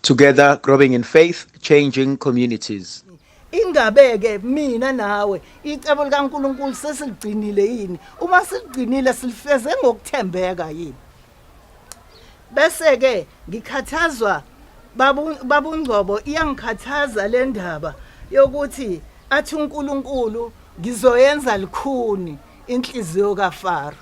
Together, growing in faith, changing communities. Ingabe ke mina nawe icebo likaNkuluNkulu sesiligcinile yini? Uma siligcinile, silifeze ngokuthembeka yini? Bese ke ngikhathazwa, babungcobo, iyangikhathaza le ndaba yokuthi athi uNkulunkulu, "Ngizoyenza likhuni inhliziyo kaFaro."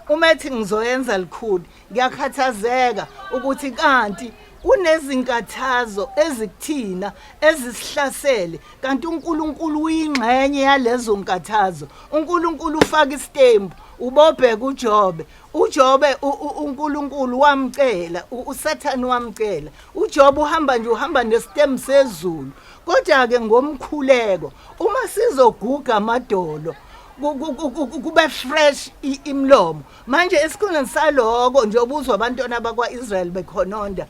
Uma ethi ngizoyenza likhuni, ngiyakhathazeka ukuthi kanti kunezinkathazo ezikuthina ezisihlasele, kanti uNkulunkulu uyingxenye yalezo nkathazo. UNkulunkulu ufaka isitembu. Ubobheka uJobe. UJobe, uNkulunkulu wamcela, uSathane wamcela uJobe, uhamba nje, uhamba nesitembu sezulu. Kodwa ke ngomkhuleko, uma sizoguga amadolo, kube fresh imlomo. Manje esikhundleni saloko nje, obuzwa abantwana bakwa-Israyeli bekhononda,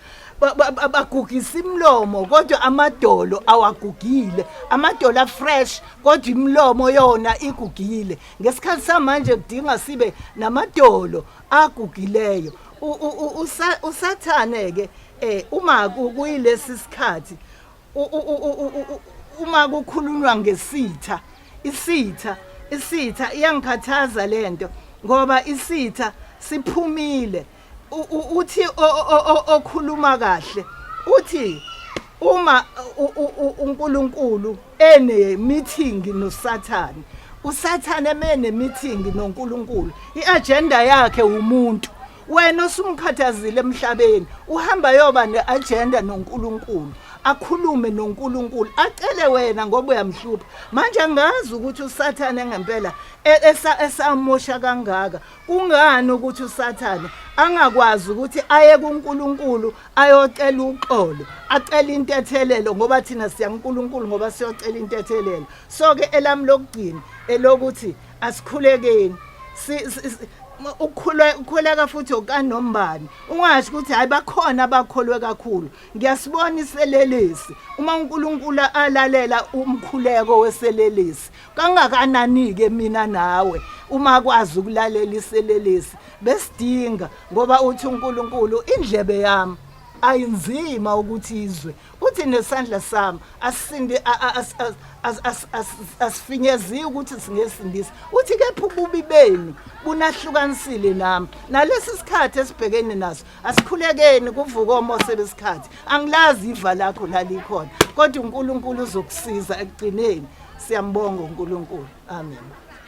bagugisa imlomo kodwa amadolo awagugile. Amadolo afresh kodwa imilomo yona igugile. Ngesikhathi samanje kudinga sibe namadolo agugileyo. USathane ke, uma kuyilesi sikhathi, uma kukhulunywa ngesitha, isitha, iyangikhathaza lento ngoba isitha siphumile. Uthi okhuluma kahle, uthi uma uNkulunkulu ene meeting noSathane, uSathane emene meeting noNkulunkulu, iagenda yakhe umuntu wena osumkhathazile emhlabeni. Uhamba yoba neagenda noNkulunkulu, akhulume noNkulunkulu, acele wena ngoba uyamhlupha. Manje angazi ukuthi uSathane ngempela esamosha kangaka, kungani ukuthi uSathane angakwazi ukuthi aye kuNkulunkulu ayocela uxolo, acela intethelelo, ngoba thina siya kuNkulunkulu ngoba siyocela intethelelo. So ke elami lokugcina elokuthi asikhulekeni. Ukukhuleka futhi okanombani, ungasho ukuthi hayi, bakhona abakholwe kakhulu. Ngiyasibona iselelesi. Uma uNkulunkulu alalela umkhuleko weselelesi, kangakanani ke mina nawe uma kwazi ukulalela iselelesi? Besidinga, ngoba uthi uNkulunkulu, "Indlebe yami ayinzima ukuthi izwe," uthi nesandla sami asisindi asifinyeziwe ukuthi singesindisa. Uthi kepha ububi benu bunahlukanisile nami. Nalesi sikhathi esibhekene naso, asikhulekeni kuvuka oMose besikhathi. Angilazi iva lakho lalikhona, kodwa uNkulunkulu uzokusiza ekugcineni. Siyambonga uNkulunkulu. Amen.